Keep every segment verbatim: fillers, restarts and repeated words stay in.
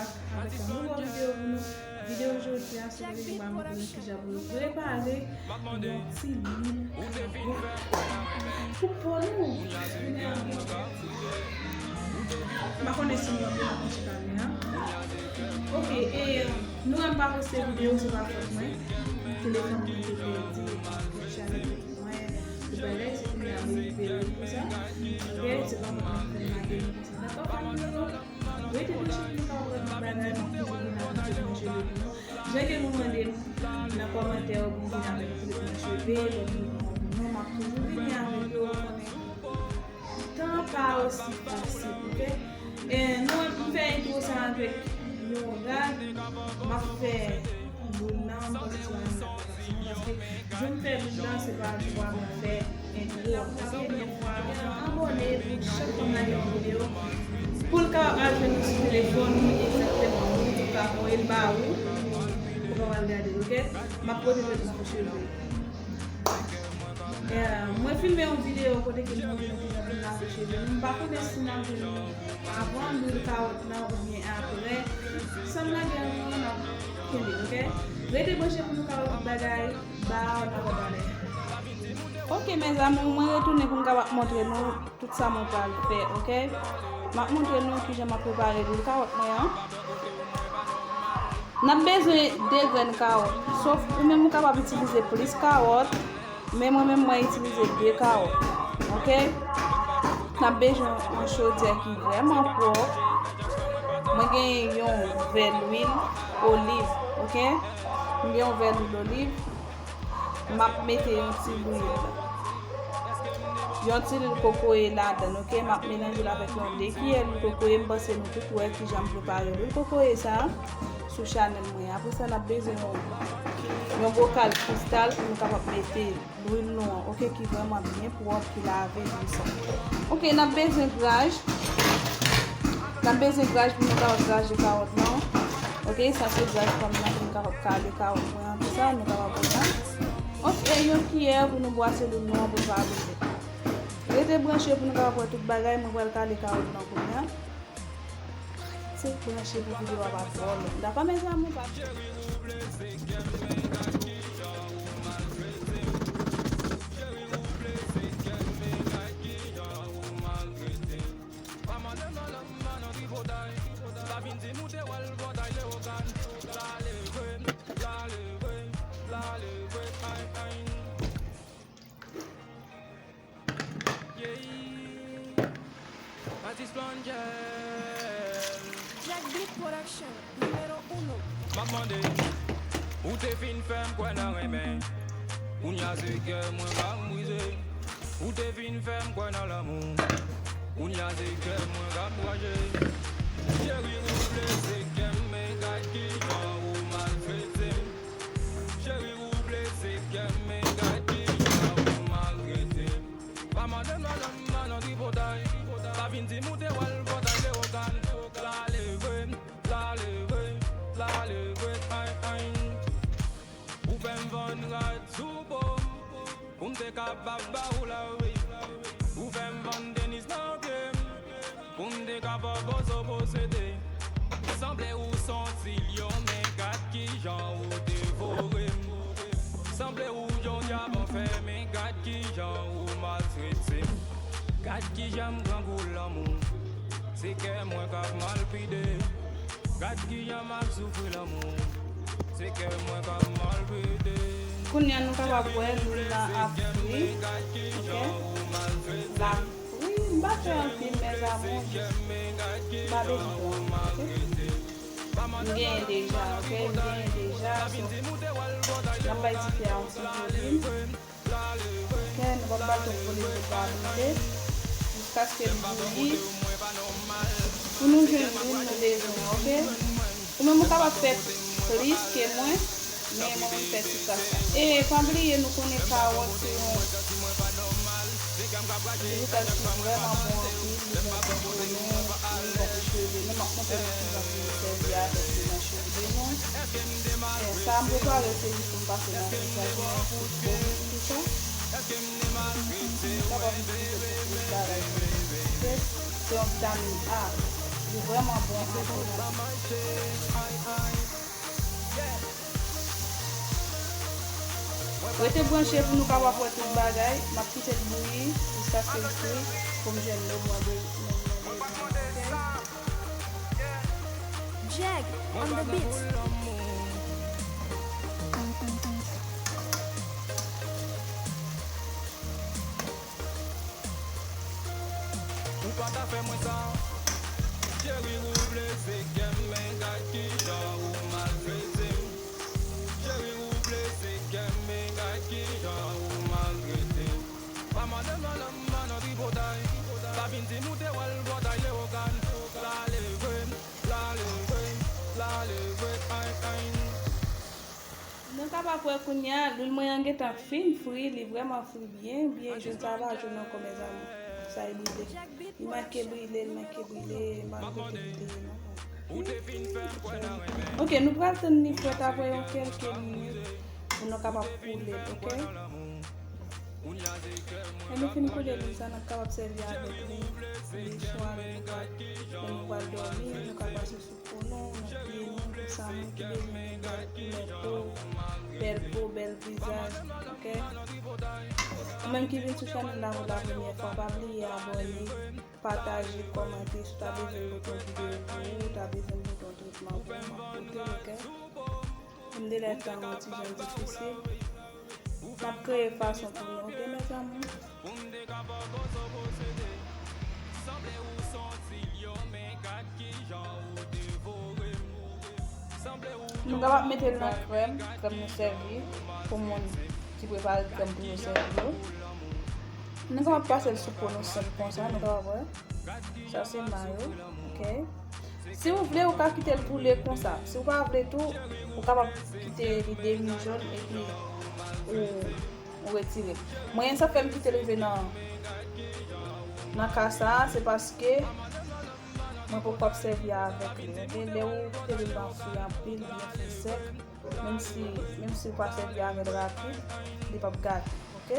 Avèk yon nouvo videyo pou nou. Videyo jodi a, se pou nou montre nou kijan pou nou prepare yon ti lwil kawòt pou po nou. M pa konnen si nou ap panche kamera. Ok, e nou wè m pa poste videyo, se pa fòt mwen. Telefòn mwen te pèdi, chanèl YouTube mwen, tout bagay, se kounye a m rekipere l konsa. Ok, se pa mwen k ap fè l lage nou konsa. Dakò, fanmi yo? Rete branche pou nou ka wè tout bagay, m ap toujou vin avèk tretman cheve pou nou. Jan ke nou mande m nan kòmantè, ou vin avèk tretman cheve, lòt tretman pou nou, m ap toujou vini avèk yo, ou konnen. Tan pa osi fasil, ok? E, nou, m fè entwo sa avèk yon rad, m ap fè lwil nan, m panse se yon rad paske jou m fè lwil nan, se pa jou a m fè entwo a. Paske dèfwa, abòne pou chak fwa m lage yon videyo, pou l ka al jwenn nou sou telefòn ou, egzakteman, ou tou ka voye l ba ou, pou w ka al gade l, ok? M ap pote tretman pou cheve. Yeah, mwen filme yon videyo kote ke m montre nou kijan pou lave cheve nou. M pa konnen si n ap jwenn avan lwil kawòt lan oubyen apre. San m lage anvan, n ap kenbe, ok? Rete branche pou nou ka wè tout bagay. Bye, n ap wè talè. Ok, mes amours, mwen retounen pou m kapab montre nou tout sa mwen pral fè, ok? M ap montre nou kijan m ap prepare lwil kawòt mwen an. N ap bezwen de grenn kawòt. Sof ou menm ou kapab itilize plis kawòt, men mwen menm mwen itilize de kawòt. Ok? N ap bezwen yon chodyè ki vrèman pwòp. Mwen gen yon vè lwil oliv, ok? Mwen gen yon vè lwil oliv. M ap mete yon ti lwil, yon ti lwil kokoye ladan l, ok? M ap melanje l avèk yon de kiyè lwil kokoye. M panse nou tout wè kijan m prepare lwil kokoye sa a sou chanèl mwen. Apre sa, n ap bezwen yon, yon bokal kristal pou nou kapab mete lwil nou an, ok, ki vrèman byen pwòp, ki lave konsa. Ok, n ap bezwen graj. N ap bezwen graj pou nou kapab graje kawòt lan. Ok, sa se graj pa m nan pou nou kapab kale kawòt mwen an, konsa, nou kapab wè sa. Ok, e yon kiyè pou nou bwase lwil nou an pou l pa boule. Rete branche pou nou kapab wè tout bagay, mwen pral kale kawòt lan kounye a. Se branche pou videyo a pa twò long. Dakò, mes amours, pa Jack Beat Production, numéro uno. M ap mande, ou te fin fè m kwè nan renmen. Kounya se kè mwen k ap brize. Ou te fin fè m kwè nan lanmou. Kounya se kè mwen k ap raje. Cheri, ou blese kè m, men gad kijan ou maltrete m. Cheri, ou blese kè m, men gad kijan ou maltrete m. Pa mande m nan lè m nan tripotay. Pa vin di m ou te wè l pòtay Lewogan. L ale vre, l ale vre, l ale vre, ay, ay. Ou fè m vann rad sou po m, pou m te kapab ba ou lavi. Ou fè m vann tenis nan pye m, pou m te kapab poze posede. Sanble ou s on ti lyon, men gad kijan ou devore m. Sanble ou yon dyab anfè, men gad kijan ou maltrete m. Gad kijan m grangou lanmou, se kè mwen k ap malpide. Gad kijan m ap soufri lanmou, se kè mwen k ap malpide. Kounye a nou kapab wè lwil la ap fri, ok? L ap fri, m pa fè anpil, mes amours, jis m pa bezwen fè anpil, ok? M genyen deja, ok? M genyen deja, so, n ap bay ti fè a yon ti volum. Ok, nou p ap ba l twòp volum pou l pa boule, jiskaske l bouyi. Pou nou jwenn lwil nou bezwen an, ok? Ou menm ou kapab fè plis ke mwen, men mwen menm fè ti kras la. E pa bliye, nou konnen kawòt se yon vejitab ki vrèman bon anpil, li bon pou po nou, li bon pou cheve nou. M ap montre nou kijan pou nou sèvi avèk li nan cheve nou. E sa m prepare, se jis pou m pase nan vizaj mwen, pou po m, tout sa. Ou kapab itilize pou tout bagay. Se, se yon vitamin A. Li vrèman bon, se bon. Rete branche pou nou kapab wè tout bagay. M ap kite l bouyi jiskaske l fri pou m jwenn le mwa de, le mwa de. Jack on the beat. Ou pa ta fè mwen sa. Cheri, ou blese kè m, men gad kijan ou maltrete m. Cheri, ou blese kè m, men gad kijan ou maltrete m. Pa mande m nan lanm nan tripotay. Pa vin di m ou te wè l bòtay Lewogàn. La leve, la leve, la leve, ay, ay. Nou kapab wè kounye a, lwil mwen an gentan fin fri, li vrèman fri byen, byen, jodi sa pa jodi ankò, mezanmi. Sa e brile. Li manke brile, li manke brile, malgre li brile, non. Ok, nou pral tann li frèt apre yon kèlke minit pou nou kapab koule, ok? Lè nou fin koule lwil sa, n ap kapab sèvi avèk li, li swa lè nou pral, lè nou pral dòmi, nou ka pase sou po nou, nan pye nou, tout sa nou ki bezwen pou bèl koulè po, bèl po, bèl vizaj, ok? Ou menm ki vin sou chanèl la pou la premyè fwa, pa bliye abòne, pataje, kòmante, si w ta bezwen m pote yon videyo pou ou, ou ta bezwen m pote yon tretman pou ou, m ap pote l, ok? Vin de lè tan an ti jan difisil. M ap kreye fason pou nou, ok, mezanmi? Nou kapab mete l nan krèm, krèm nou sèvi pou moun ki prepare krèm pou yo sèvi yo. Nou kapab pase l sou po nou senp konsa, nou kapab wè. Sa se mayo, ok? Si w vle, ou ka kite l boule konsa. Si w pa vle tou, ou kapab kite li demi jòn epi ou, ou retire l. Mwen, sa fè m kite l rive nan, nan ka sa a, se paske mwen poko ap sèvi avèk li, ok? Lè ou kite li nan fri anpil, byen fri sèk, menm si, menm si ou pa sèvi avè l rapid, li p ap gate, ok?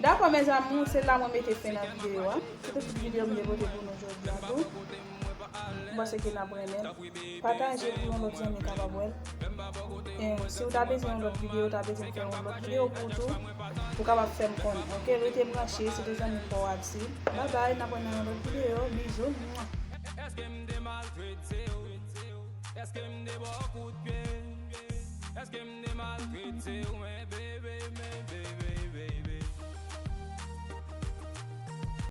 Dakò, mezanmi, se la mwen mete fen nan videyo a. Se te tout videyo m te pote pou nou jodi a tou. M panse ke n ap renmen l. Pataje pou yon lòt zanmi kapab wè l. E si w ta bezwen yon lòt videyo, w ta bezwen m fè yon lòt videyo pou ou tou, ou kapab fè m konnen, ok? Rete branche, se te zanmi pa w Adsil. Babay, n ap wè nan yon lòt videyo. Bizou. Èske m te maltrete w? Èske m te ba w kout pye? Èske m te maltrete w, men bebe, men